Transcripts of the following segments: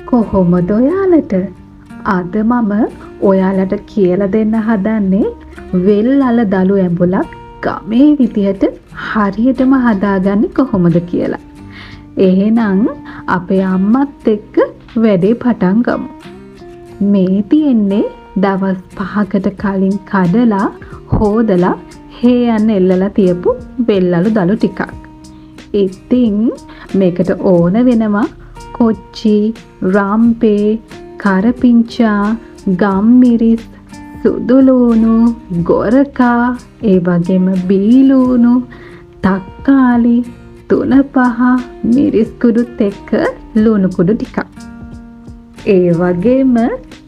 කොහොමද ඔයාලට? අද මම ඔයාලට කියලා දෙන්න හදන්නේ වෙල් අල දළු ඇඹුලක් ගමේ විදිහට හරියටම හදාගන්නේ කොහොමද කියලා. එහෙනම් අපේ අම්මත් එක්ක වැඩේ පටන් ගමු. මේ තියෙන්නේ දවස් 5කට කලින් කඩලා හෝදලා හේයන්න එල්ලලා තියපු වෙල් අලු දළු ටිකක්. ඉතින් මේකට ඕන වෙනවා කොච්චි, රම්පේ, කරපිංචා, ගම්මිරිස්, සුදු ලූණු, ගොරකා, ඒ වගේම බීලූණු, තක්කාලි, තුනපහ, මිරිස් කුඩුත් එක්ක ලුණු කුඩු ටිකක්. ඒ වගේම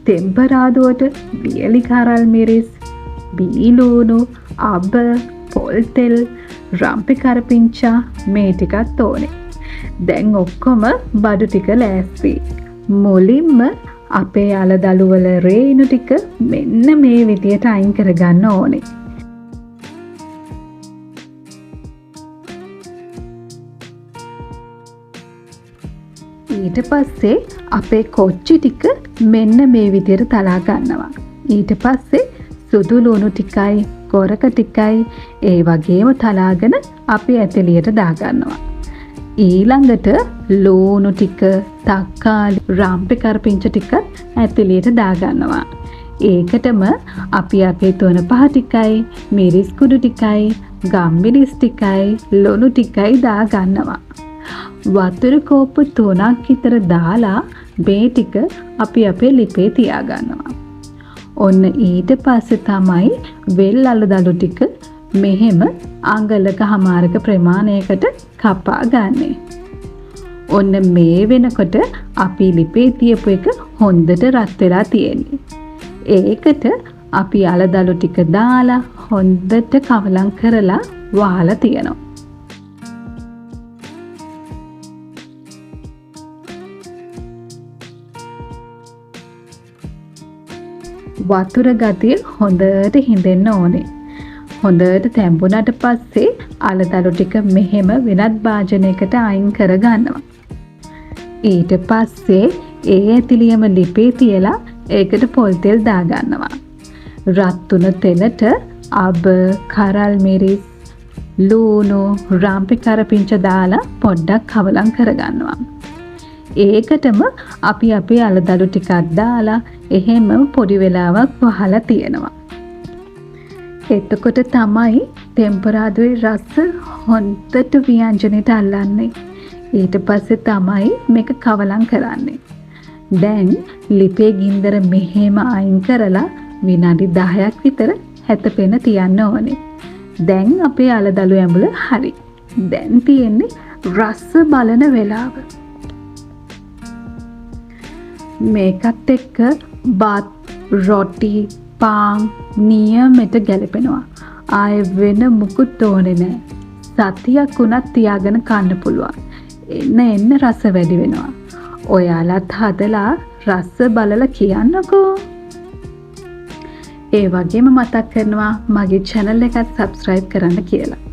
තෙම්පරාදුවට වියලි කරල් මිරිස්, බීලූණු, අබ, පොල් තෙල්, රම්පෙ කරපිංචා මේ ටිකත් ඕනේ. දැන් ඔක්කොම බඩු ටික ලෑස්ති. මුලින්ම අපේ අල දළු වල රේණු ටික මෙන්න මේ විදියට අයින් කරගන්න ඕනේ. ඊට පස්සේ අපේ කොච්චි ටික මෙන්න මේ විදියට තලා ගන්නවා. ඊට පස්සේ සුදු ලුණු ටිකයි ගොරක ටිකයි ඒ වගේම තලාගෙන අපි ඇතිලියට දාගන්නවා. ඊළඟට ලූණු ටික, තක්කාලි, රම්පෙ කරපිංච ටිකත් ඇතිලියට දාගන්නවා. ඒකටම අපි අපේ තුනපහ ටිකයි, මිරිස් කුඩු ටිකයි, ගම්මිරිස් ටිකයි, ලුණු ටිකයි දාගන්නවා. වතුර කෝප්පු 3ක් විතර දාලා මේ ටික අපි අපේ ලිපේ තියාගන්නවා. ඔන්න ඊට පස්සේ තමයි වෙල් අල දළු ටික මෙහෙම අඟලක හමාරක ප්‍රමාණයකට කපා ගන්නෙ. ඔන්න මේ වෙනකොට අපි ලිපේ තියපු එක හොඳට රත් වෙලා තියෙන්නේ. ඒකට අපි අල දළු ටික දාලා හොඳට කවලම් කරලා වහලා තියනවා. වතුර ගතිය හොඳට හිඳෙන්න ඕනේ. හොඳට තැඹුණාට පස්සේ අල දළු ටික මෙහෙම වෙනත් භාජනයකට අයින් කරගන්නවා. ඊට පස්සේ ඒ ඇතිලියම ලිපේ තියලා ඒකට පොල් තෙල් දාගන්නවා. රත් වුණ තෙලට අබ, කරල් මිරිස්, ලූණු, රම්පෙ කරපිංච දාලා පොඩ්ඩක් කවලම් කරගන්නවා. ඒකටම අපි අපේ අල දළු ටිකක් දාලා එහෙම පොඩි වෙලාවක් වහලා තියනවා. එතකොට තමයි තෙම්පරාදුවේ රස හොඳට ව්‍යංජනයට අල්ලන්නේ. ඊට පස්සේ තමයි මේක කවලම් කරන්නේ. දැන් ලිපේ ගින්දර මෙහෙම අයින් කරලා විනාඩි 10ක් විතර හැතපෙන්න තියන්න ඕනේ. දැන් අපේ අල දළු ඇඹුල හරි. දැන් තියෙන්නේ රස බලන වෙලාව. මේකත් එක්ක බත්, රොටි, පාන් නියමෙට ගැලපෙනවා. ආයෙ වෙන මුකුත් ඕනේ නෑ. සතියක් වුණත් තියාගෙන කන්න පුළුවන්. එන්න එන්න රස වැඩි වෙනවා. ඔයාලත් හදලා රස බලලා කියන්නකෝ. ඒ වගේම මතක් කරනවා මගේ channel එකත් subscribe කරන්න කියලා.